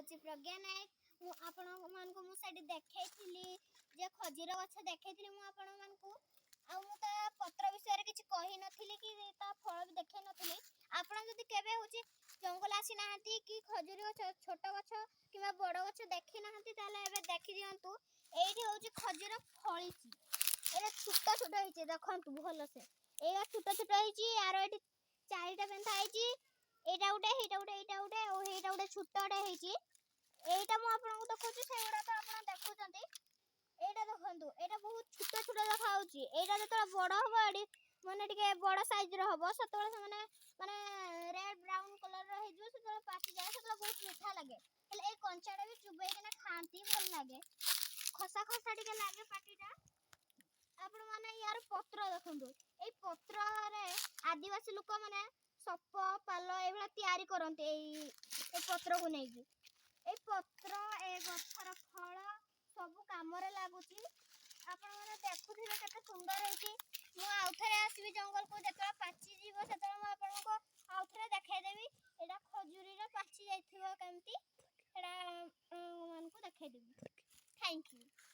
ହେଉଛି ପ୍ରଜ୍ଞା ନାୟକ। ମୁଁ ଆପଣମାନଙ୍କୁ ମୁଁ ସେଠି ଦେଖେଇଥିଲି ଯେ ଖଜୁର ଗଛ ଦେଖେଇଥିଲି ମୁଁ ଆପଣମାନଙ୍କୁ। ଆଉ ମୁଁ ତା ପତ୍ର ବିଷୟରେ କିଛି କହିନଥିଲି କି ତା ଫଳ ବି ଦେଖେଇ ନଥିଲି। ଆପଣ ଯଦି କେବେ ହେଉଛି ଜଙ୍ଗଲ ଆସିନାହାନ୍ତି କି ଖଜୁରୀ ଗଛ, ଛୋଟ ଗଛ କିମ୍ବା ବଡ଼ ଗଛ ଦେଖିନାହାନ୍ତି, ତାହେଲେ ଏବେ ଦେଖିଦିଅନ୍ତୁ। ଏଇଠି ହେଉଛି ଖଜୁର ଫଳିଛି। ଏଇଟା ଛୋଟ ଛୋଟ ହେଇଛି, ଦେଖନ୍ତୁ ଭଲସେ। ଏଇଟା ଛୋଟ ଛୋଟ ହେଇଛି। ଆର ଏଠି ଚାରିଟା ପେନ୍ଥା ହେଇଛି। ଏଇଟା ଗୋଟେ, ଏଇଟା ଗୋଟେ, ଏଇଟା ଗୋଟେ ଆଉ ଏଇଟା ଗୋଟେ ଛୋଟଟେ ହେଇଛି। ଏଇଟା ମୁଁ ଆପଣଙ୍କୁ ଦେଖୁଛି, ସେଗୁଡ଼ାକ ଆପଣ ଦେଖୁଛନ୍ତି। ଏଇଟା ଦେଖନ୍ତୁ, ଏଇଟା ବହୁତ ଛୋଟ ଛୋଟ ଦେଖାଯାଉଛି। ଏଇଟା ଯେତେବେଳେ ବଡ଼ ହବ, ଏଠି ମାନେ ଟିକେ ବଡ଼ ସାଇଜର ହବ, ସେତେବେଳେ ସେମାନେ ମାନେ ରେଡ୍ ବ୍ରାଉନ୍ କଲରର ହେଇଯିବ। ସେତେବେଳେ ପାଚିଯାଏ, ସେତେବେଳେ ବହୁତ ମିଠା ଲାଗେ। ହେଲେ ଏଇ କଞ୍ଚାଟା ବି ଚୁବେଇକିନା ଖାଆନ୍ତି, ଭଲ ଲାଗେ। ଖସା ଖସା ଟିକେ ଲାଗେ ପାଟିଟା। ଆପଣମାନେ ୟାର ପତ୍ର ଦେଖନ୍ତୁ। ଏଇ ପତ୍ରରେ ଆଦିବାସୀ ଲୋକମାନେ ସପ, ପାଲ ଏଇଭଳିଆ ତିଆରି କରନ୍ତି ଏଇ ପତ୍ରକୁ ନେଇକି। ଏଇ ପତ୍ର, ଏ ଗଛର ଫଳ ସବୁ କାମରେ ଲାଗୁଛି। ଆପଣମାନେ ଦେଖୁଥିବେ କେତେ ସୁନ୍ଦର ହେଇଛି। ମୁଁ ଆଉଥରେ ଆସିବି ଜଙ୍ଗଲକୁ, ଯେତେବେଳେ ପାଚିଯିବ ସେତେବେଳେ ମୁଁ ଆପଣଙ୍କୁ ଆଉଥରେ ଦେଖେଇଦେବି। ଏଇଟା ଖଜୁରୀର ପାଚି ଯାଇଥିବ କେମିତି, ସେଇଟା ମାନଙ୍କୁ ଦେଖେଇଦେବି। Thank you.